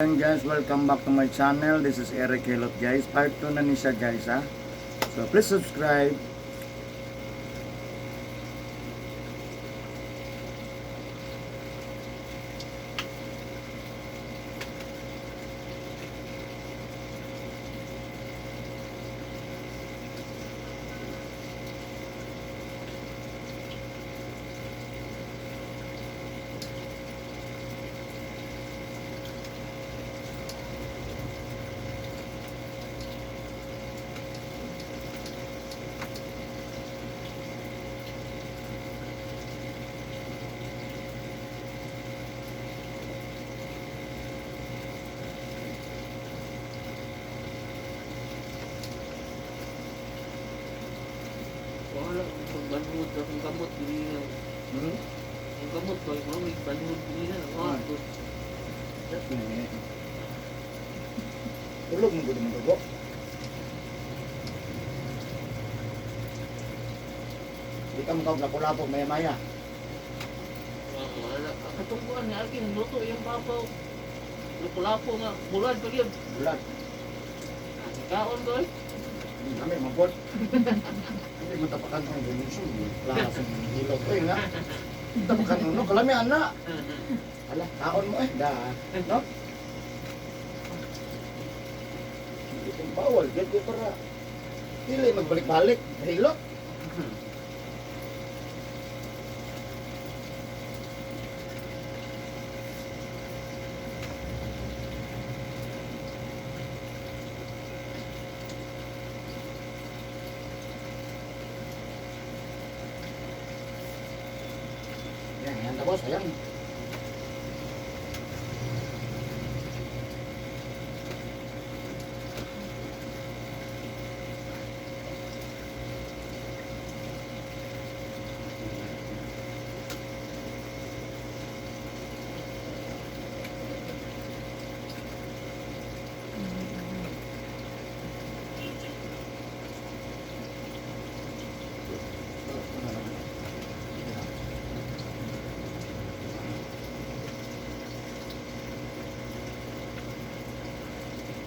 And guys, welcome back to my channel. This is Eric Hilot, guys. Part 2 na ni siya, guys, ha. So please subscribe. Wala, ang pagbanhod akong kamot dili na. Hmm? Ang kamot ba, mga may banhod dili na. Wala, to. Tulog mo gud mo dugo. Di ka makaw lapo-lapo maya-maya. Wala. Katungkuan nga akin, luto yung papaw. Lapo-lapo nga, bulad pa yun. Bulat. Kaon ko eh. Kami mabot. Hindi mo tapakan ang gumusog. Klase ng hilot. Uy nga. Tapakan uno. Kalami ana. Ala, kaon mo eh. Da. No? Hindi kong bawal. Diyan ko para. Dili magbalik-balik. Hilot. Yan, yan tapos. Ayan.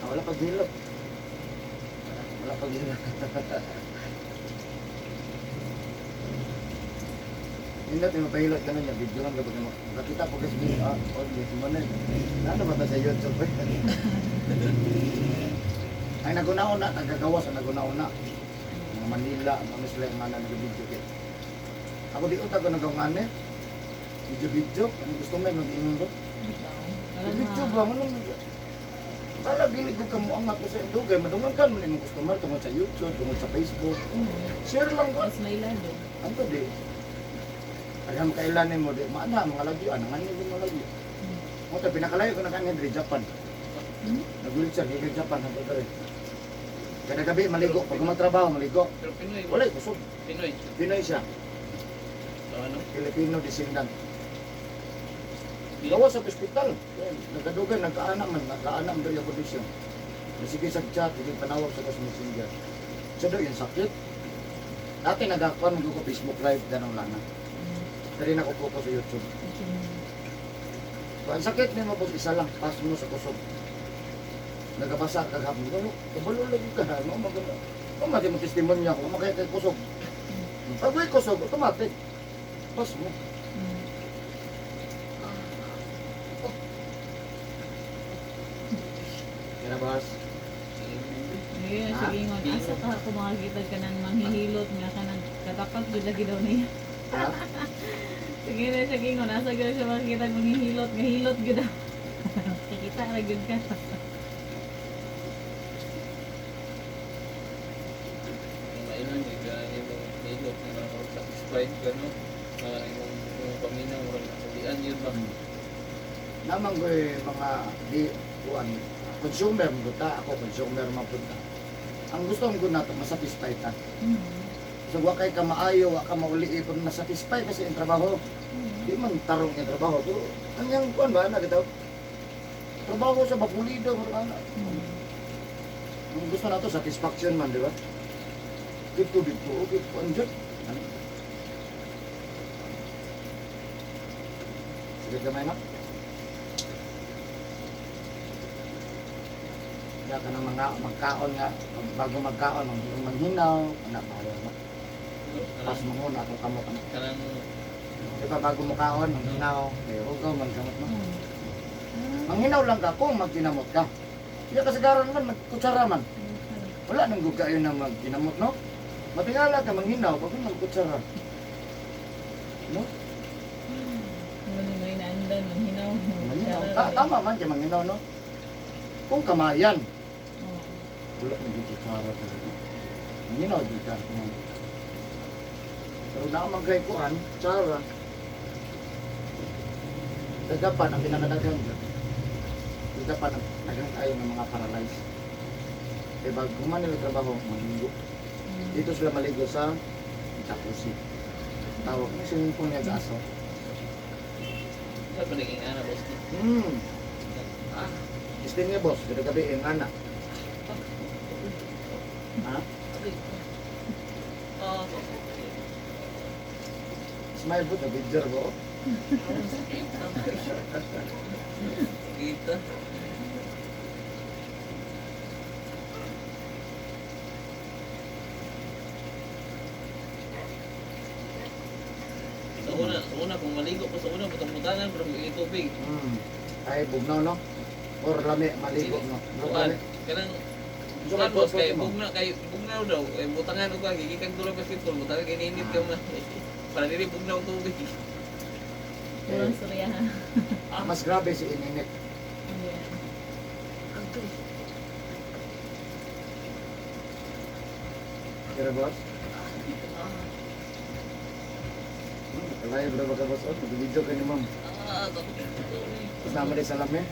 Ah, wala pag hilot. Wala pag hilot. Hindi natin mapahilot ka na niya. Video lang kapag makita ko kasi video. Ah, oh, di mo na. Ano ba ta sa YouTube? Ay, naguna-una, nagagawas ang naguna-una. Mga Manila, mga sila yung mga nag-video kit. Ako di utag ko nagawangan eh. Video-video, ano gusto mo mag-ingon ko? Video ba? Ano Para gili ko kamo ang ako sa dugay, madungan ka man imong customer tungod sa YouTube, tungod sa Facebook. Share lang ko. Mas may lado. Anto di. Alam kailan nimo di maana mga lagyo, anangan nimo mga lagyo. Mo ta pinakalayo ko na kanya diri Japan. Hmm? Nag-wheelchair gikan Japan hangtod diri. Kada gabi maligo, pag matrabaho maligo. Pero Pinoy, Wala kusog. Pinoy. Pinoy siya, So ano? Filipino descendant. Gawa sa ospital. Nagkadugay, nagkaanak man, nagkaanak man yung kondisyon. Sige sa chat, hindi panawag sa messenger. Sa do yung sakit. Dati nagkakuan ko Facebook Live danong lang na. Pero na ko focus sa YouTube. So, ang sakit nimo boss, isa lang, pas mo sa kusog. Nagabasa ka gapon. Ano, kabalo lagi ka, no? Maganda. O, mati mo testimonya ko, makaya kay kusog. Pag may kusog, automatic. Pas mo. Yan na, boss. Ayun, Ha? sige ingon. Asa ka kung makakita ka ng manghihilot nga ka ng katapat gud lagi daw niya. Ha? Sige na siya ingon. Asa gud siya makakita ng manghihilot nga hilot gud daw. Kikita ra gud ka. Ang mailan, yung gano'n yung nilot na mga satisfied ka, no? Na yung paminaw, murag nasabian yun ba? Naman ko mga di kuan consumer mo ta ako consumer man pud ta. Ang gusto ko nato masatisfy ta. So wa kay ka maayo, wa ka mauli pero nasatisfy kasi ang trabaho. Di man tarong ang trabaho pero ang yang kuan ba na bitaw. Trabaho sa bapulido mo ana. Ang gusto nato satisfaction man, di ba? Dito dito, okay, kuan jud. Ano? Sige gamay na. Ya kanang mga magkaon nga bago magkaon manghinaw ana bayo na. Pas manghuna atong kamot ana. Kanang Di ba bago mo kaon manghinaw, kay hugaw man kamot mo. Oh. Manghinaw lang ka kung magkinamot ka. Iya kasagaran man magkutsara man. Wala nang gugayon na magkinamot, no? Matingala ka manghinaw pag magkutsara. No? Ano may naandan, manghinaw. Manghinaw. Tama man kay manghinaw, no? Kung kamayan, Oh. wala nang kutsara talaga. Manghinaw di ka. No? Pero naman kay kuan, kutsara. Sa Japan, ang pinakadaghang dyan. Sa Japan, ang daghang kayo ng mga paralyzed. Kaya bago man nila trabaho, maligo. Dito sila maligo sa jacuzzi. Tawag na swimming pool niya sa aso. wala pa naging ana boss no. Hmm. Istin niya boss, gabi gabi yung anak. Ha? Oh. Smile po, nabidger ko. Kita. Sa una kung maligo ko sa una butang-butangan pero may tubig. Ay, bugnaw no? Or lami, maligo no? Or Kuan, lami. kanang So, kuan kay boss kay mo. bugna kay bugnaw daw, kay butangan og kag gikan tulog basketball, butangan gininit ka man. Para dili bugnaw ang tubig. Walang surya ha. Mas grabe si ininit. Yeah. Kira boss? Live na ba ka boss? Oh, nag-video ka ni ma'am. Ah, takot. Kasama din sa lamin.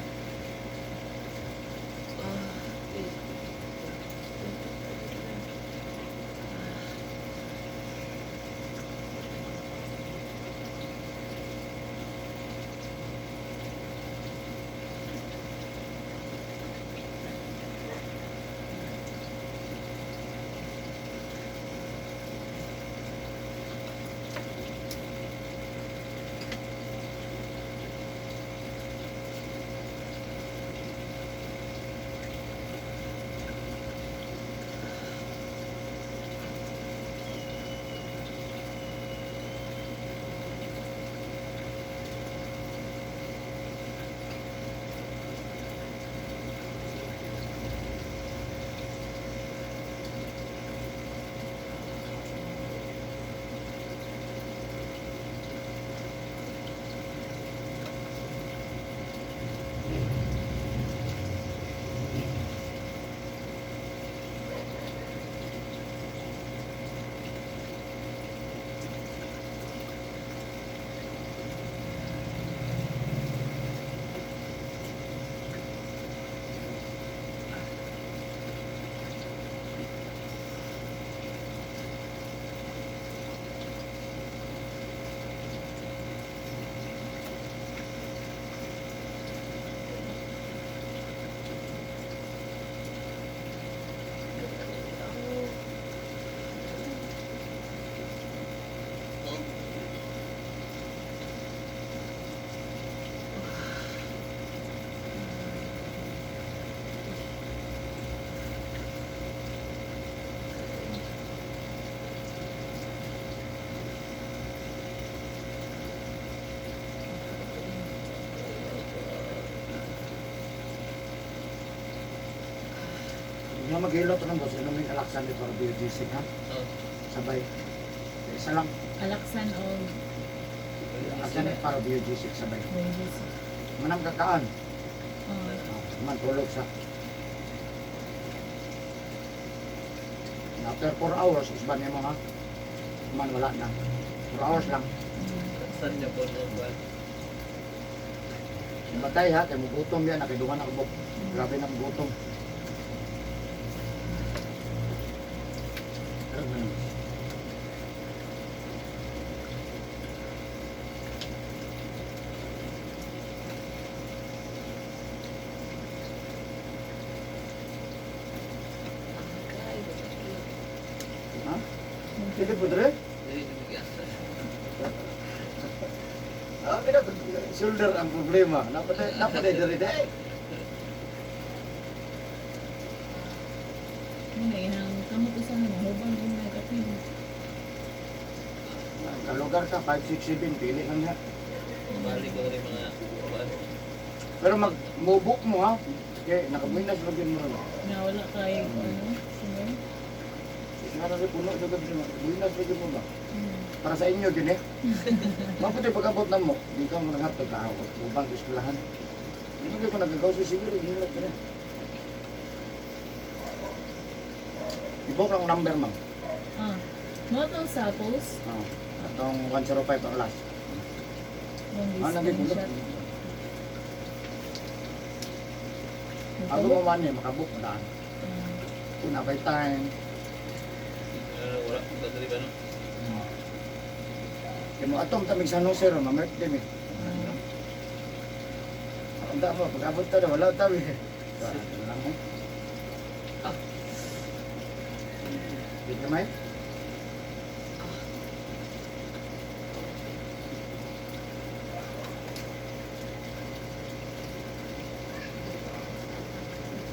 Nga maghilot ng boss, ano may alaksan dito para biogesic ha? Oh. Sabay. Isa lang. Alaksan o Alaksan eh, para biogesic sabay. wages. Manang kakaan. Oh. Man tulog sa. After 4 hours, usban niya mo ha. Man wala na. 4 hours lang. Saan niya po no ba? Matay ha, kay mugutom yan, nakiduhan ako bok. Grabe ng gutom. Pero ganun. Ha? Sige po, Dre. Dili na magyasa. Ah, shoulder ang problema. Dapat dapat diri dai. Muna ihang kamot usahay mahubag gyud na kapil. Kalugar ka, 5, 6, 7, pili lang niya. Balik ko rin mga kuan. Pero mag-mubok mo ha. Okay, nakabuhinas lagi mo rin. Nga wala kay ano, sunod. Nga na rin puno, lagi mo. Buhinas lagi mo ba? Mm. Para sa inyo din eh. Maputi pag-abot na mo, di ka mo nanghatag ka ako. Ubang eskwelahan. Hindi ko nagagaw sa siguro, hingat ka na. Ibok lang number, ma'am. Ah. Mo tong samples. Oh, atong 105 ang last. Mong Ah, nagay ko. screenshot. Ako mo man eh, makabook mo daan. Ah. Una by time. Wala ko dali ba no? Kaya mo atong tamig San Jose ro, mamerk din eh. Ah. Ang damo, pag abot ta na, wala tayo eh. Wala lang eh. Ah. Di kamay?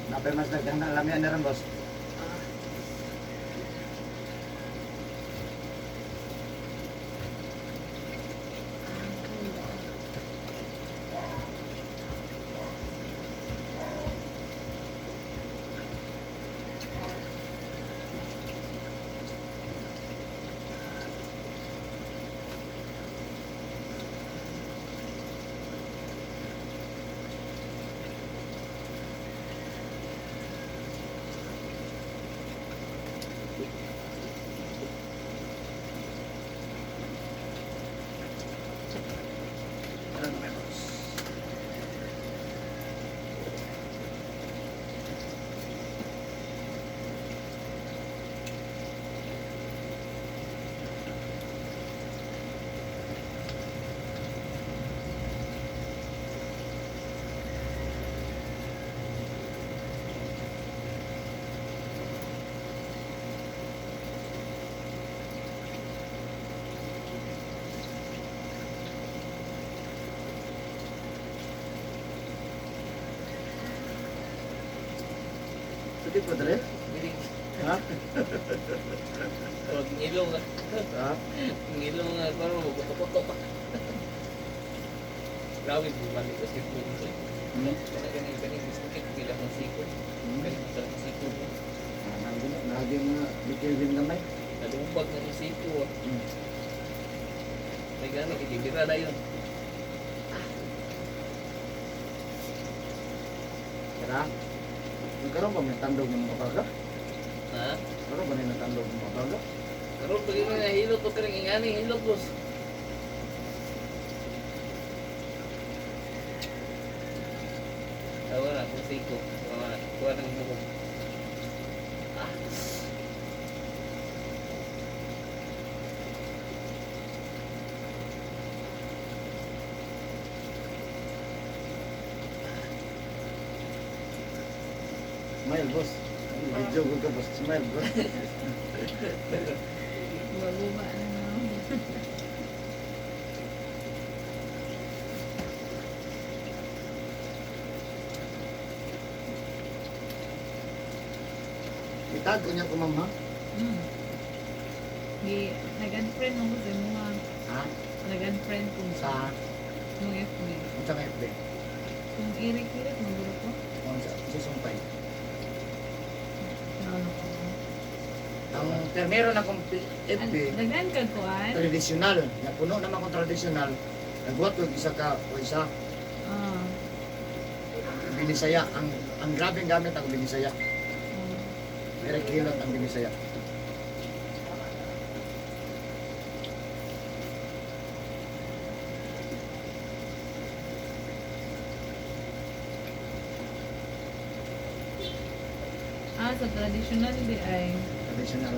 Napay mas daghan na alam yan na rin, boss. Meron na may boss. Sakit ba dre? Dili. Ha? Pag ngilong nga. Ha? Ngilong nga parang mabuto-buto pa. Grabe bumalik ko si Punso. Hmm? Kana gani gani sakit gila ang siko. Kani sa siko. Ah, naging mga bikilin gamay. Nalumbag na yung siko. Ah. May gani kay na yun. Tara. Nagkaroon ba may tandog ng mga baga? Ha? Karoon ba na tandog ng mga baga? Karon pag imo na hilot ko kring ingani hilot boss. Tawa na kung siko. Kuha na. Kuha ng buhok. Ah. Smile, boss. Video ko ka, boss. Smile, boss. Maguba na no. Itag ko niya ko, ma'am, ha? Mm. Gi nag-unfriend mo ko sa mga Ha? nag-unfriend ko Sa, mong FB. sa nga FB. Kung irik-irik magulo ko. Kung sa sumpay. Ano ko. Ang pero meron akong FB, Daghan kag kuan. tradisyonal. Na puno naman kong tradisyonal. Nagbuhat ko isa ka, o isa, Ah. binisaya. Ang grabeng gamit ang binisaya. Eric Hilot ang binisaya. Ah, sa traditional di ay Tradisyonal.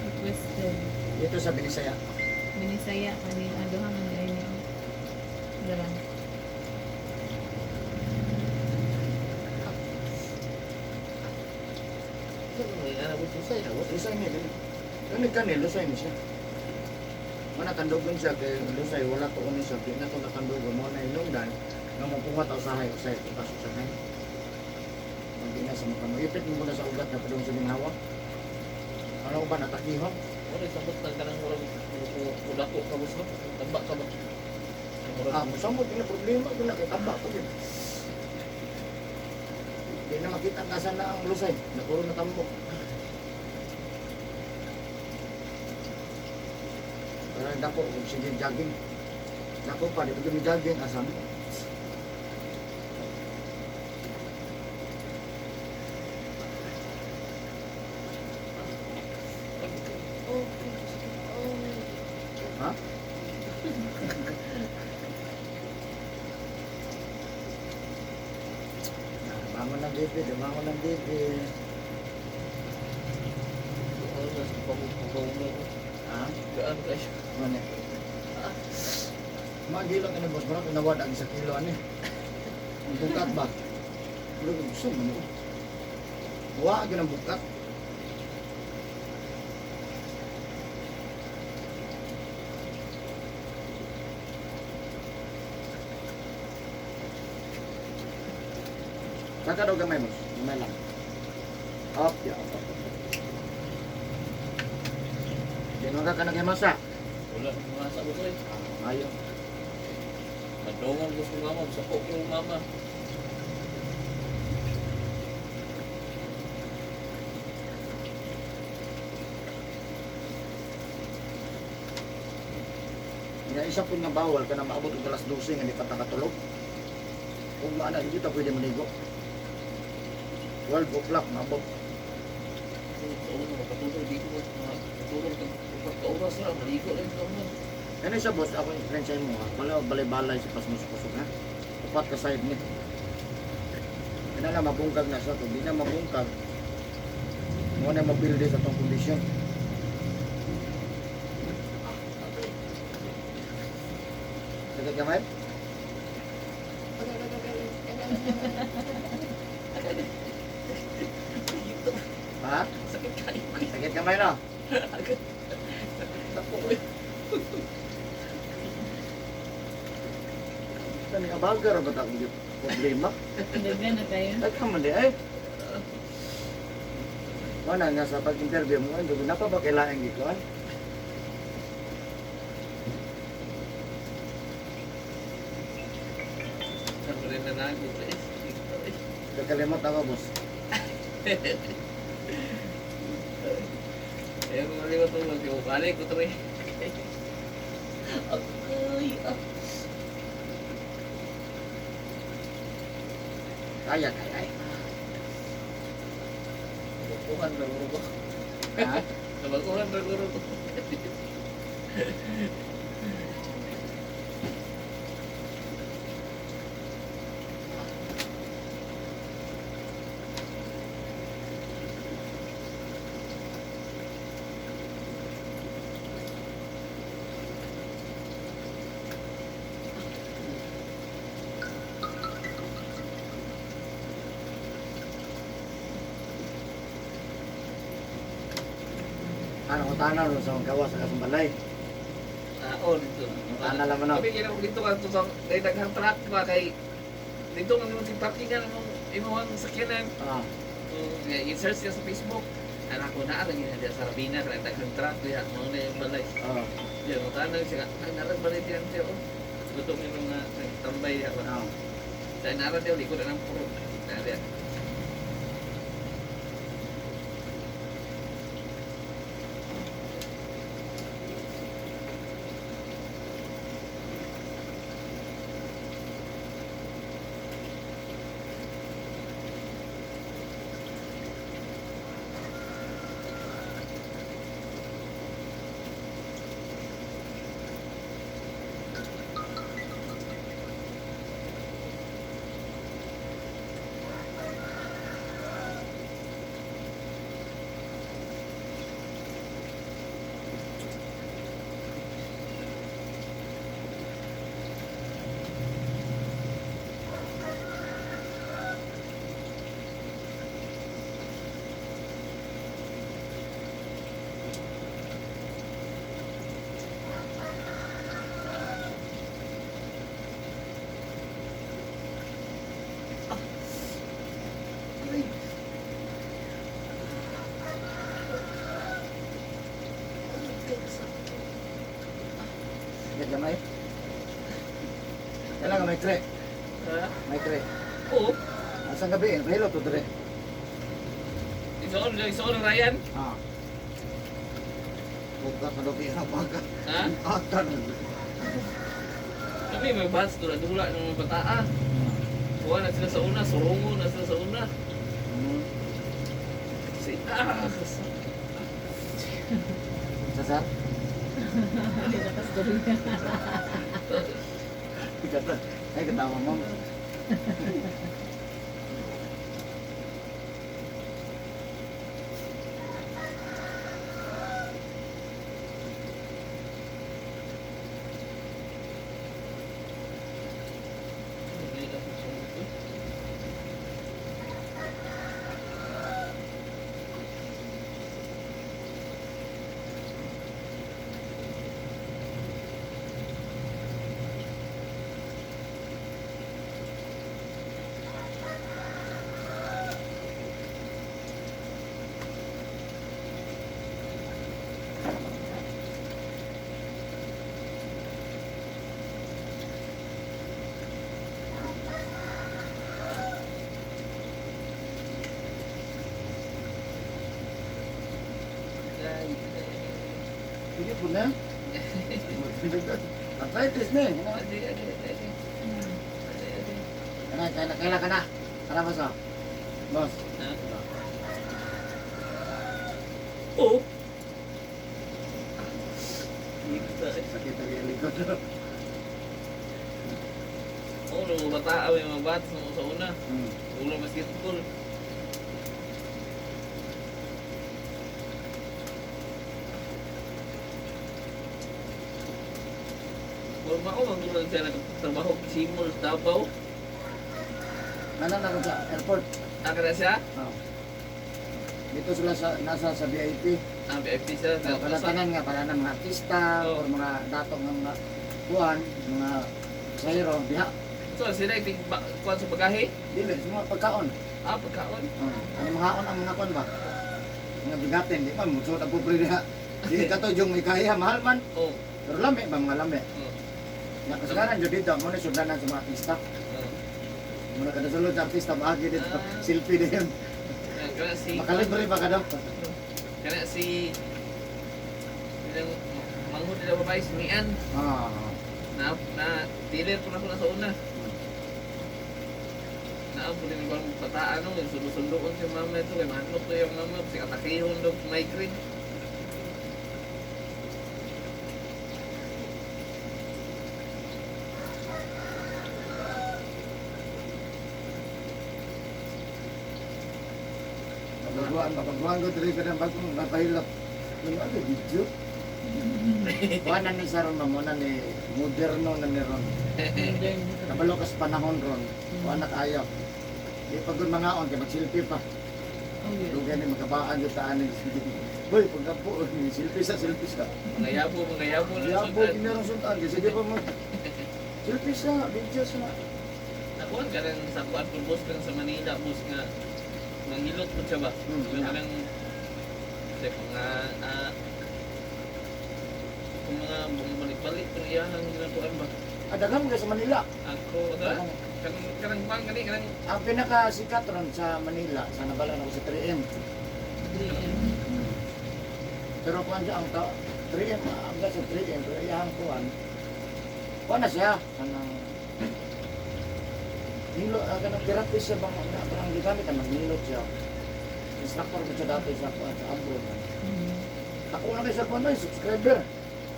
requested. Dito sa Binisaya. Binisaya kani aduha man di ay niyo. Dara. May anak ko susay na boss. Lusay niya, ganun. Ganun kani, lusay niya siya. Mana tandugon siya, kay lusay, wala to kunin siya. Di na to natandugon. Mo na inungdan, nga mapunga ta usahay, usahay, tutas usahay. Hindi na sa mukha mo. Ipit mo muna sa ugat na padung sa ginhawa. Ano ba natakihon? Wala sabot na kanang murag udako ka, boss, no? Tamba ka ba? Murag Ah, musamot na problema ko na kay tamba ko yun. Di na makita nga na ang lusay. Napuro na tambok. Parang dako, kung sige jogging. Dako pa, di pa kami jogging, asam. Ha? Bangon ng baby, bangon ng baby. Ano na sa pamukagaw mo? Ha? Gaan kayo. Ano eh? Magilot ani, boss, marami nawad ang 1 kilo ani. Ang bukat ba? Pero gusto mo no? Wa gyud ang bukat. Kaka daw gamay, boss. Gamay lang. Up, ya, up, up, up. Di man ka naghimasa. Wala akong masa ko eh. Ayo. Madongan ko sa mama, sa ko mama. Nga isa po nga bawal ka na maabot og alas 12 nga di pa ta katulog. Kung maana hindi ta pwede maligo. 12 o'clock maabot. Sa una, makatulog dito ko. Matulog ka, 4 ka oras na, maligo lang ka mo. Ano siya, boss, ako yung friend sa imo ha. Wala balay-balay sa pasmus kusog ha. Upat ka side ni. Kaya na mabungkag na siya. Kung di na mabungkag, mo na mabilde sa tong kondisyon. Sakit kamay? Ha? Sakit kayo ko. Sakit kamay no? Agad. Sakit na po eh. Kani abagar ba ta akong problema? Daghan na kayo. Daghan man di ay. Wala nga sa pag-interview mo, hindi na pa ba kailangan gikuan? Sabi rin na nagod eh. Sakit eh. Kakalimot ako, boss. Ayaw ko maliwa to, magkibalik ko to eh. Agay, ah. Kaya, kaya ay. Nabaguhan na guro ko. Ha? Nabaguhan na guro ko. Ano ko tanaw no sa mga gawas sa kasambalay. Ah, oh, dito. Tana lang ano. Kami kaya dito ka to sa kay daghang truck ba kay dito man mo parking ka imong imong sakyanan. Ah, So, i-search niya sa Facebook. Anak ko na ang diya sa Rabina kanang daghang truck diha mo na yung balay. ah, Diya mo tanong siya, ay naran balay diyan siya oh. Gutom yung mga tambay diya ba. ah. Sa naran diya likod ang puro. Na diya. gamay. Kailangan may kre, Ha? may kre. Oo. Asang gabi, eh, mahilot to dire. Isuon, isuon Ryan. Ah. Buka ka daw kaya baga. Ha? Atan. Kami may bus, dula-dula ng mga bataa. Kuha na sila sa una, surungo na sila sa una. Si, ah, Sa sir? Hindi na kastorya. Ikata. Ay, katawa mo. Hindi na ako sumunod. Ay, Sige po na. Arthritis na eh. ay, ay, ay, ay, ay, ay. Kana, kaila, kaila ka na. Tara, boss. Oh. Boss. Ha? Oo. Dito eh. Sakit ang iyong likod. Oo, nung bata, may mga bata sa una. Ulo basketball. Forma ko, magulong siya nagtrabaho, Simol, Davao. Nanan ako sa airport. Aka na siya? Oh. Dito sila sa, nasa sa VIP. Ah, VIP siya. So, kalatanan nga pala ng mga artista Oo. or mga datong ng mga kuan, mga pasahero, diha. So, sila itig kuan sa bagahe? Dili, sa mga pagkaon. Ah, pagkaon. Oh. Ano mga on ang mga kuan ba? Mga bigatin, di ba? Musuot ang pobre diha. Di kato yung may kaya, mahal man. Oo. Pero lami ba mga lami? Oo. Nga kasagaran jud dito, mo ni sudlanan sa mga artista. Oo. Muna kada sulod sa artista, maagi dito. Ah. Selfie din. Kana si Makalibre ba ka daw? Kana si ilang manghud nila babae si Mian Ah. na na dealer po na ako na sa una. Na po din ko ang bataan no, sundo-sundoon si mama ito kay mahadlok to yung mama si atakihon daw migraine. Mapagwaan, mapagwaan ko tuloy ka ng bagong napahilap. Ano ano, video? Kuha na ni Saron, ma'am, na ni moderno na ni Ron. Modern. Kabalo kas panahon ron, kuha na kaya. Di pag mga on, kay mag-selfie pa. Oh, yeah. Dugay ni magkabaan yung taan ni Boy, pagkapo, selfie sa, selfie sa. Mga yabo na Yabo, sundan. ginarong sundan. Kasi di pa mo, selfie sa, video sa. Nakuan ka rin sa kuan po boss ka sa Manila boss nga manghilot po siya ba? Yung kanang sa mga kung mga bumalik-balik kung iyahan ginatuan ba? Ah, daghan kayo sa Manila. Ako, da? Daghan. Kanang kanang kuan kani kanang Ang pinakasikat ron sa Manila, sa nabalan ako sa 3M. 3M. Pero kuan siya ang tao, 3M, ang sa 3M, pero iyang kuan. Kuan na siya, kanang nilo, kanang therapist siya bang, na, parang gigamit ang magnilot siya. Instructor ko siya dati sa kuan, sa abroad. Ako na kayo sa kuan na, subscriber.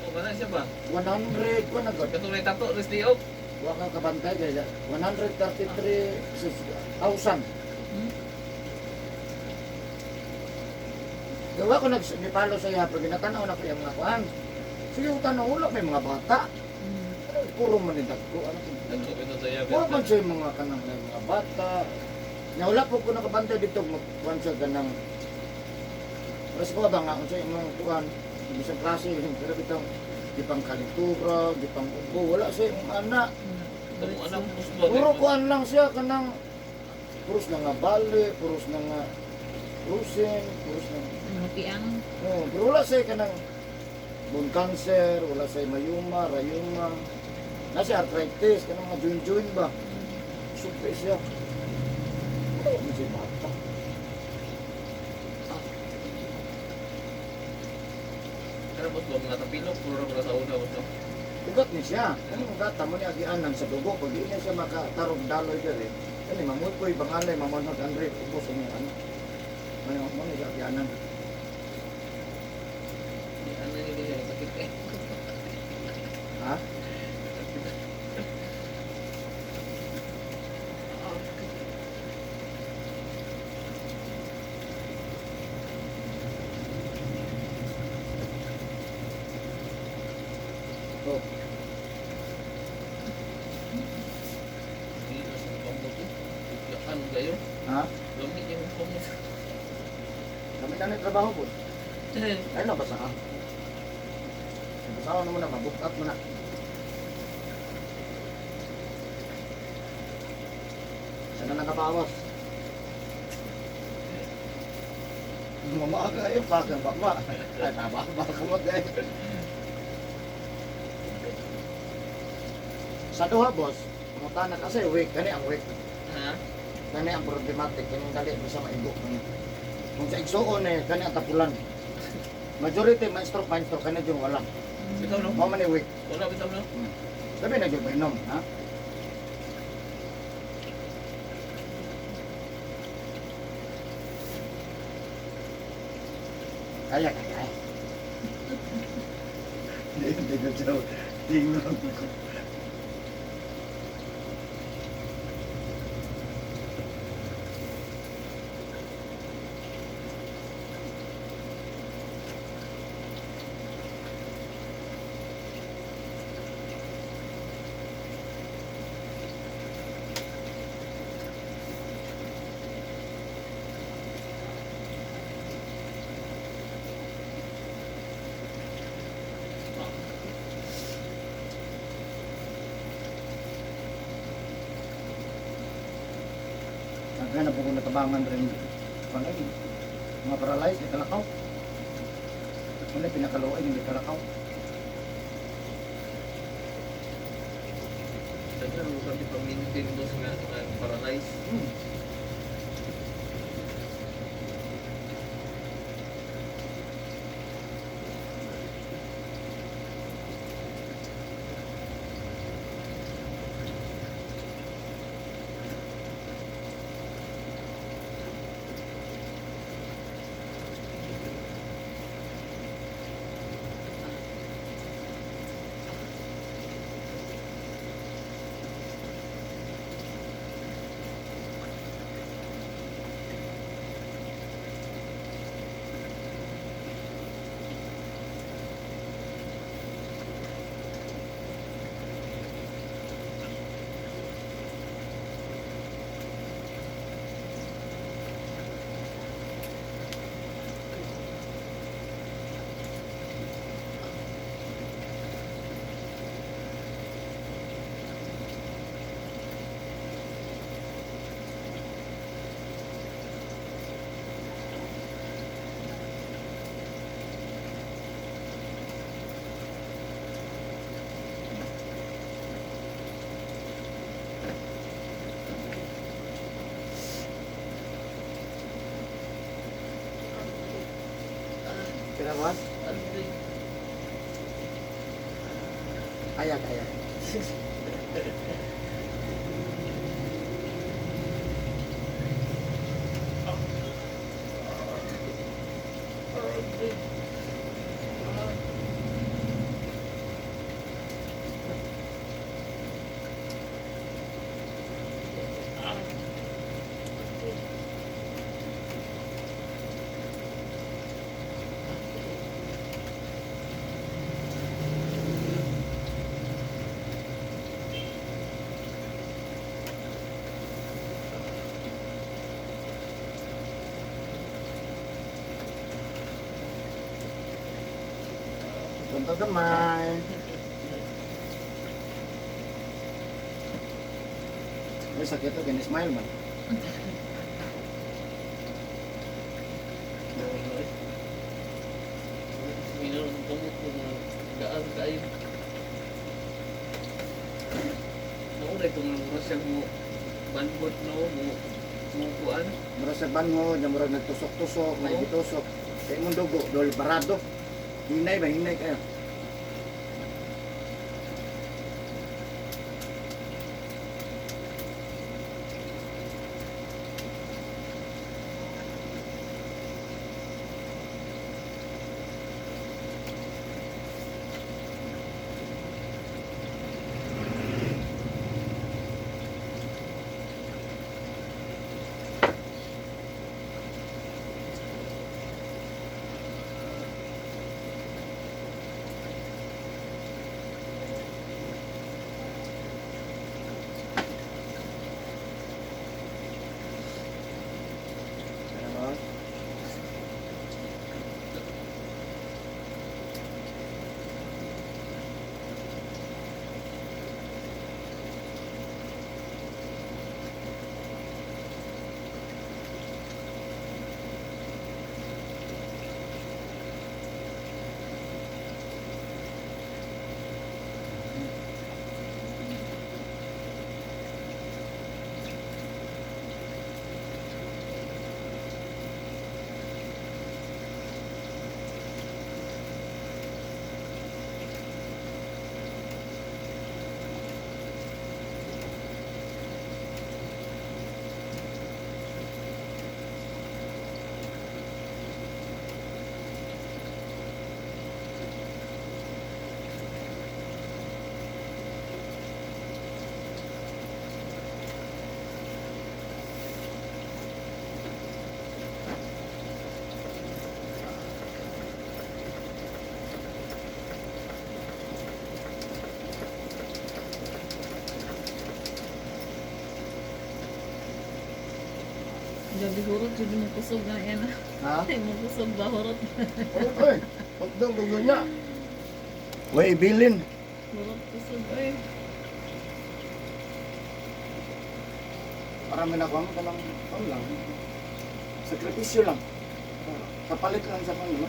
o kana siya ba? 100, kuan na god. Katong may tato res liog. Wa ka kabantay kaya 133,000. Gawa ko nag ni-follow sa iya pero ginatanaw na ko yung mga kuan. Sige, utanaw wala may mga bata. Ano, puro man ni dagko ano ko. Dagko bitaw sa iya. Wa man siya yung mga kanang may mga bata. Nya wala po ko nakabantay dito magkuan siya ganang Pero ko ba nga unsa imong kuan bisan klase pero bitong di pang kalintura, di pang ubo, wala siya yung anak. Tamo anak boss ba? Puro kuan lang siya kanang puros na nga bali, puros na nga rusin, puros na Mga piang. oh, pero wala siya kanang Bone cancer, wala say mayuma, rayuma. Nasa arthritis, kanang mga joint-joint ba? Sugpi siya. Wala man siya bata. Pero boss ba mga tapilok puro ra sa una boss no. Ugat ni siya. Kani ugat mo ni agianan sa dugo pag di niya siya makatarog daloy diri. Kani mamukoy bangalay mamanhod andre ubos ang ano. Ano mo ni siya agianan. Di ano ni siya sakit eh. Ha? Oh, Hindi na sa kamot eh. Biglaan kayo. ha? Lami yung kamot. Kami na ni trabaho po. Ay nabasa ka. Nabasa na mo na, mabook up mo na. Sana nakabawas. Mamaaga eh, pakang bakba. Ay, nababa ka mo eh. Sa duha, boss, pangutan na kasi week, kani ang week. Ha? Kani ang problematic, kani ang dali mo sa maigo. Kani. Kung sa igsuon eh, kani ang tapulan. Majority, ma-stroke, ma-stroke, kani yung wala. Bitaw no? Mao man ni week. Wala bitaw no? Sabi na yung mainom, ha? Kaya, kaya. Hindi, hindi ko siya. Tingnan ko. Ang na po kung natabangan rin. Ano yun? Mga paralyzed, di kalakaw. Ano yung pinakaluoy, hindi kalakaw. Daghan mo kami pag-maintain boss nga nga paralyze. Pinawas? Ano Kaya, kaya. Punta gamay. Ay, sakit to, smile man. Minor ang kamot ko na Gaan kayo. Ako na itong mura siya mo banbot no mo mo kuan. Mura sa bango, nya murag nagtusok-tusok, may Oo. gitusok. Kay imong dugo, dol barado. Hinay ba hinay kayo? Ano ba? Gabi hurot jud mo kusog na yan. Ha? Ay mo kusog ba hurot? Oy, pagdong dugo niya. Way ibilin. Hurot kusog oy. Para may nakuha mo ka lang, ano lang. Sakripisyo lang. Kapalit lang sa pang, no?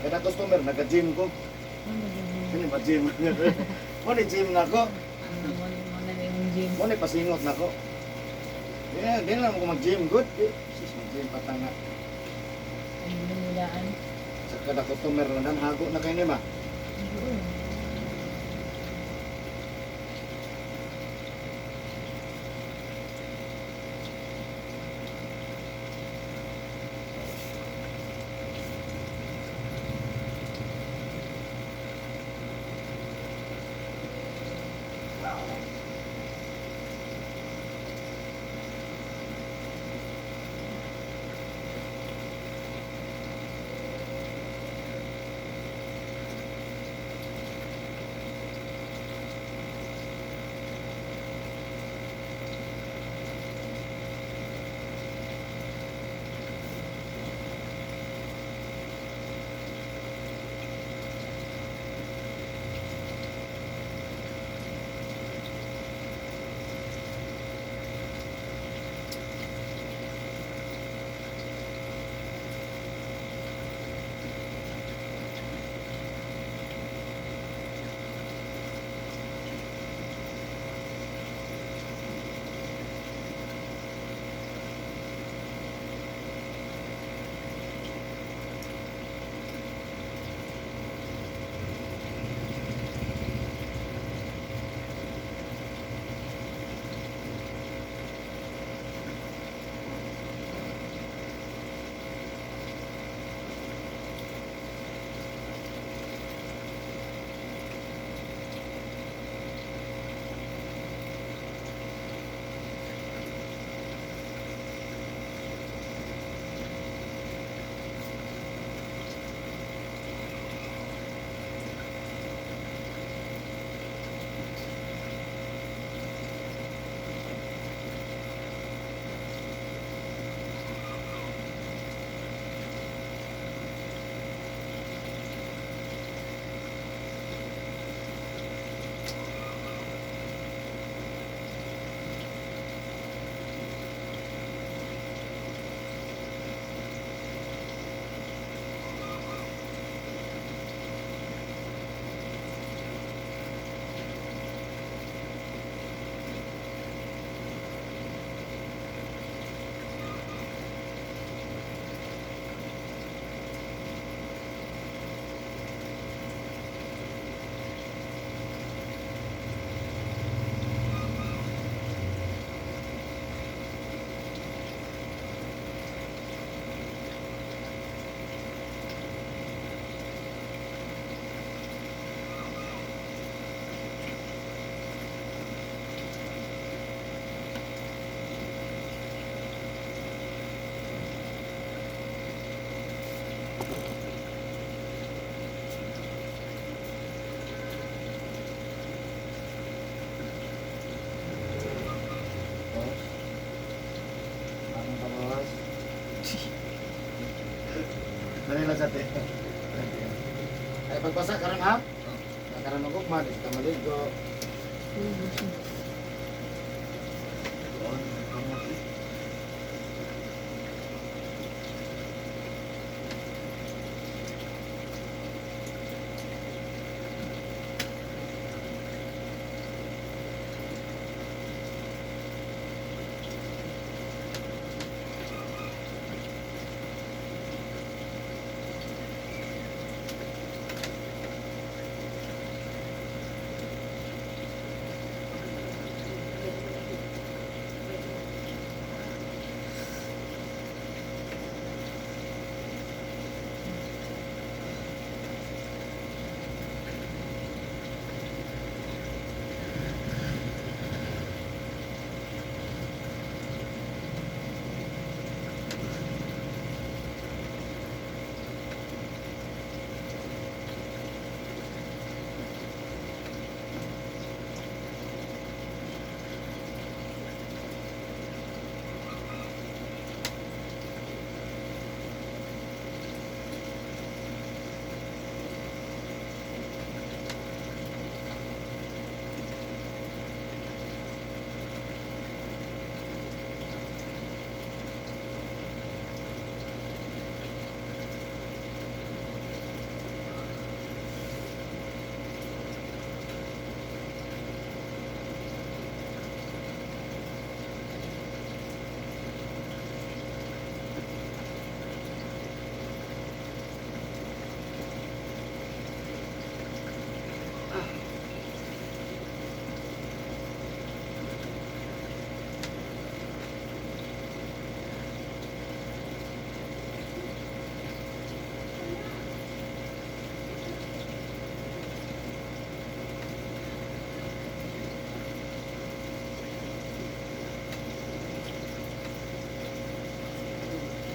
Kada customer, nag-gym ko. Ano ba yun? Sino ba gym? Mo ni gym na ko. Ano mo mo na imong gym? Mo ni pasingot na ko. Di na, di na lang ko mag-gym. Good. Eh, sis, mag-gym patanga. Ay mulaan. Sa kada customer, landan hago na kayo ni ma. Oo. Dali lang sa te. Ay, pagpasa karon ha? Nakaroon og ugma, di ka maligo. Doon, kamot eh.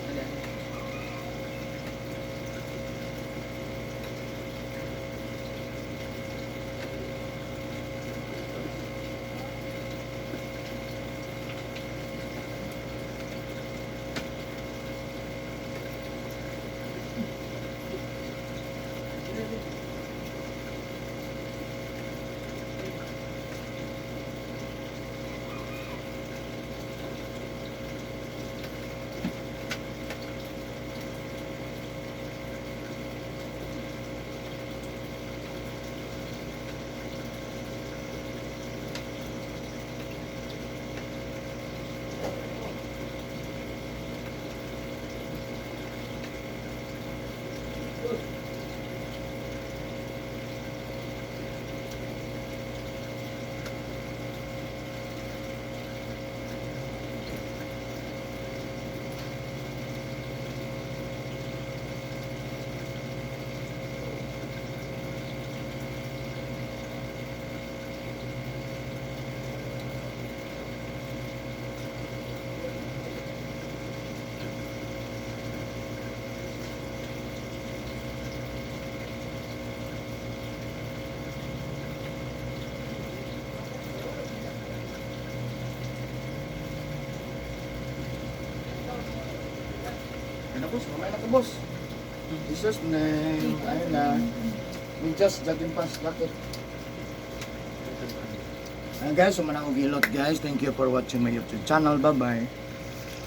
Ayan. Ano, boss? Mamaya na to, boss. Jesus name. Ayun na. We just jogging pants jacket. Ayan guys, sumana akong gilot, guys. Thank you for watching my YouTube channel. Bye-bye.